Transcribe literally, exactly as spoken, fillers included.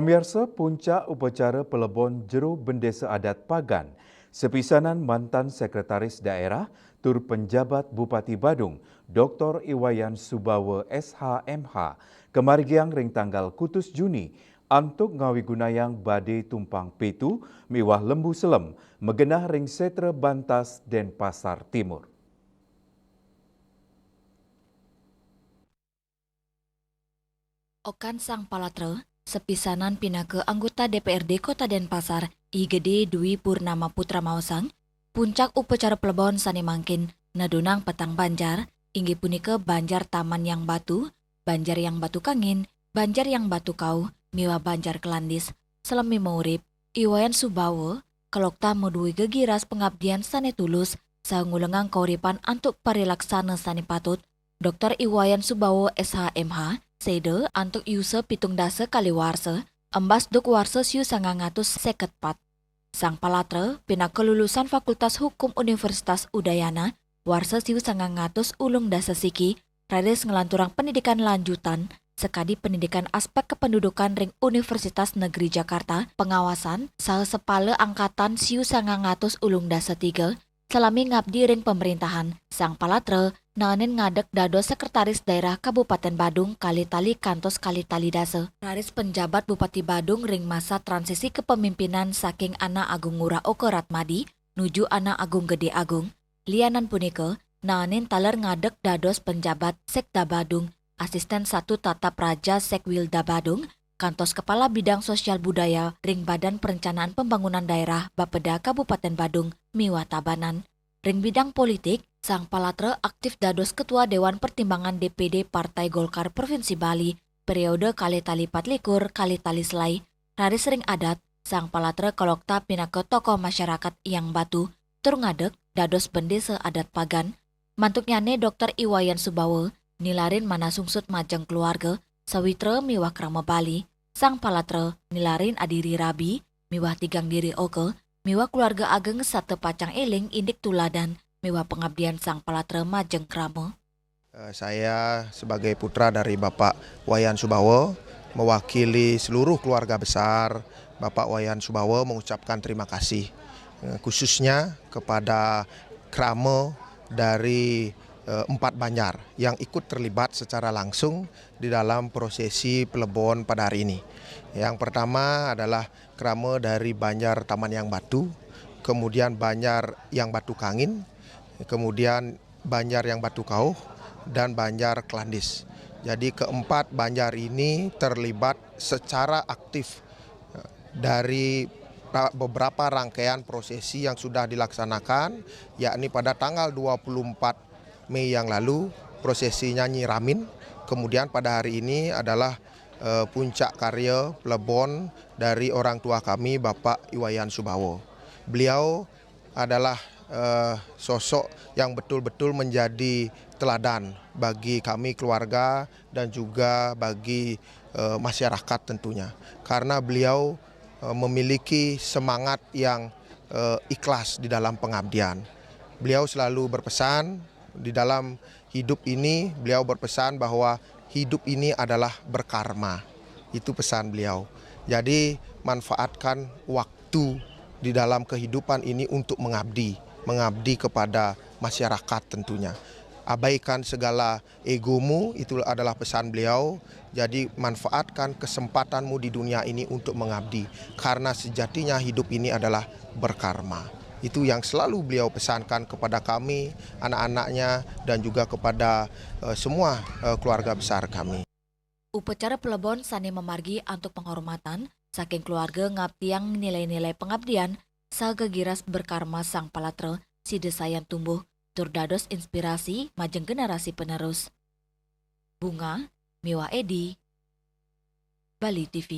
Pamiarsa, puncak upacara pelebon jero bendesa adat Pagan, sepisanan mantan Sekretaris Daerah tur penjabat Bupati Badung, Doktor Iwayan Subawa S H M H, kamargiang ring tanggal kutus Juni antuk ngawigunayang badé tumpang pétu miwah lembu selem magenah ring Sétra Bantas, Denpasar Timur. Okan Sang Palatra, sepisanan pinaka anggota D P R D Kota Denpasar, I Gedé Dwi Purnama Putra maosang, puncak upacara pelebon sané mangkin nedunang petang banjar, inggih punika Banjar Taman Yang Batu, Banjar Yang Batu Kangin, Banjar Yang Batu Kauh, miwah Banjar Kelandis. Salami maurip, Iwayan Subawa kaloktah madué gegiras pangabdian sané tulus saha ngulengang kauripan antuk parilaksana sané patut. Doktor Iwayan Subawa S H M H séda antuk yusa pitung dasa kalih warsa, embas duk warsa siu sangang atus séket pat. Sang Palatra pinaka lulusan Fakultas Hukum Universitas Udayana, warsa siu sangang atus ulung dasa siki, raris nglanturang pendidikan lanjutan sakadi pendidikan aspek kependudukan ring Universitas Negeri Jakarta, pengawasan, saha sepala angkatan siu sangang atus ulung dasa tiga, salami ngabdi ring pemerintahan, Sang Palatra naenin ngadeg dados Sekretaris Daerah Kabupaten Badung kalih tali kantos kalih tali dasa. Raris penjabat Bupati Badung ring masa transisi kepemimpinan saking Anak Agung Ngurah Oka Ratmadi nuju Anak Agung Gedé Agung. Lianan punika, naenin taler ngadeg dados penjabat Sekda Badung, Asisten Satu Tata Praja Sekwilda Badung, kantos Kepala Bidang Sosial Budaya ring Badan Perencanaan Pembangunan Daerah Bapeda Kabupaten Badung miwah Tabanan. Ring bidang politik, Sang Palatra aktif dados Ketua Dewan Pertimbangan D P D Partai Golkar Provinsi Bali, periode kalih tali patlikur kalih tali selaé. Raris ring adat, Sang Palatra kaloktah pinaka tokoh masyarakat Yang Batu, tur ngadeg dados bendesa adat Pagan. Mantuknyané Doktor Iwayan Subawa nilarin manah sungsut majeng keluarga, sawitra miwah krama Bali. Sang Palatra nilarin adiri rabi miwah tigang diri oka miwah keluarga ageng sata pacang éling indik tuladan miwah pangabdian Sang Palatra majeng krama. Eh, saya sebagai putra dari Bapak Wayan Subawa, mewakili seluruh keluarga besar Bapak Wayan Subawa mengucapkan terima kasih, eh, khususnya kepada krama dari, eh, empat banjar yang ikut terlibat secara langsung di dalam prosesi pelebon pada hari ini. Yang pertama adalah krama dari Banjar Taman Yang Batu, kemudian Banjar Yang Batu Kangin, kemudian Banjar Yang Batu Kauh, dan Banjar Kelandis. Jadi keempat banjar ini terlibat secara aktif, eh, dari ra-, beberapa rangkaian prosesi yang sudah dilaksanakan, yakni pada tanggal dua puluh empat Mei yang lalu prosesinya nyiramin, kemudian pada hari ini adalah, eh, puncak karya pelebon dari orang tua kami, Bapak Iwayan Subawa. Beliau adalah, eh, sosok yang betul-betul menjadi teladan bagi kami keluarga dan juga bagi, eh, masyarakat tentunya. Karena beliau, eh, memiliki semangat yang, eh, ikhlas di dalam pengabdian. Beliau selalu berpesan di dalam hidup ini, beliau berpesan bahwa hidup ini adalah berkarma. Itu pesan beliau. Jadi, manfaatkan waktu di dalam kehidupan ini untuk mengabdi, mengabdi kepada masyarakat tentunya. Abaikan segala egomu, itu adalah pesan beliau. Jadi, manfaatkan kesempatanmu di dunia ini untuk mengabdi, karena sejatinya hidup ini adalah berkarma. Itu yang selalu beliau pesankan kepada kami, anak-anaknya, dan juga kepada, eh, semua, eh, keluarga besar kami. Upacara pelebon sané mamargi antuk penghormatan saking keluarga ngabdiang nilai-nilai pengabdian saha gegiras berkarma Sang Palatra sida sayan tumbuh tur dados inspirasi majeng generasi penerus. Bunga miwah Edi, Bali T V.